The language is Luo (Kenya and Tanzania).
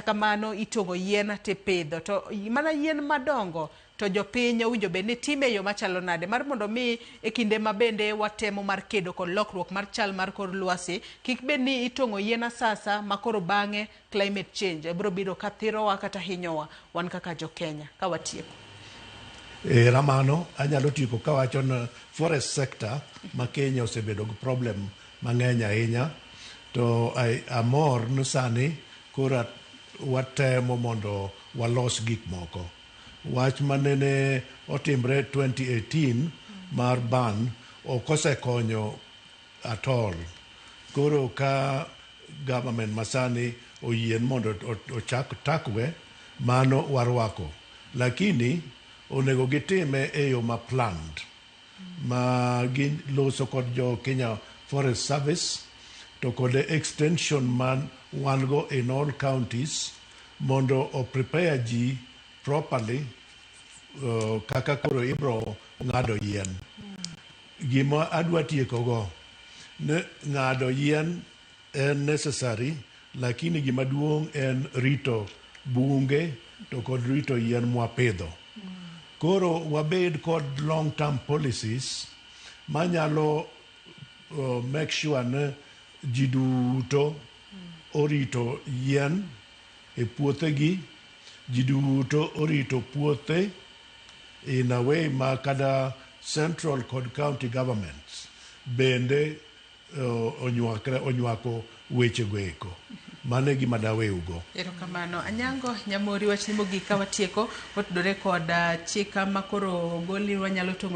Kamano itong'o yien tipidho to mana yien madongo to jopiny owinjo bed ni time e yo machalo nade mar mondo mi e kinde ma bende watemo mar kedo kod lokruok mar chal mar kor lwasi kik bed ni itong'o yien asasa ma koro bang'e climate change biro biro ka thirowa kata hinyowa wan kaka jo-Kenya ka watieko. Erokamano, anyalo tieko kawacho ni forest sector ma Kenya osebedo gi problem mang'eny ahinya to amor ni sani koro watemo mondo walos gik moko. Wach manene otimre 2018 mar ban ok osekonyo at all. Koro ka government masani oyie mondo ochak takwe, mano warwako. Lakini onego gitime e yo ma planned ma giloso kod jo Kenya Forest Service to kod extension man wan go in all counties mondo o prepare ji properly kaka koro ibro ng'ado yien. Gima adwa tieko go ni ng'ado yien en necessary, lakini gima duong' en rito bunge to kod rito yien mwapidho. Koro wabed kod long term policies manyalo make sure ni ji duto orito yien e puothegi, ji duto orito puothe in a way ma kata central kod county governments bende onywakre onywako weche go eko. Mano e gima daweugo. Erokamano. Anyango Nyamori, wachni mogik ka watieko otudore kod chik ma koro ogol ni wanyalo tong'o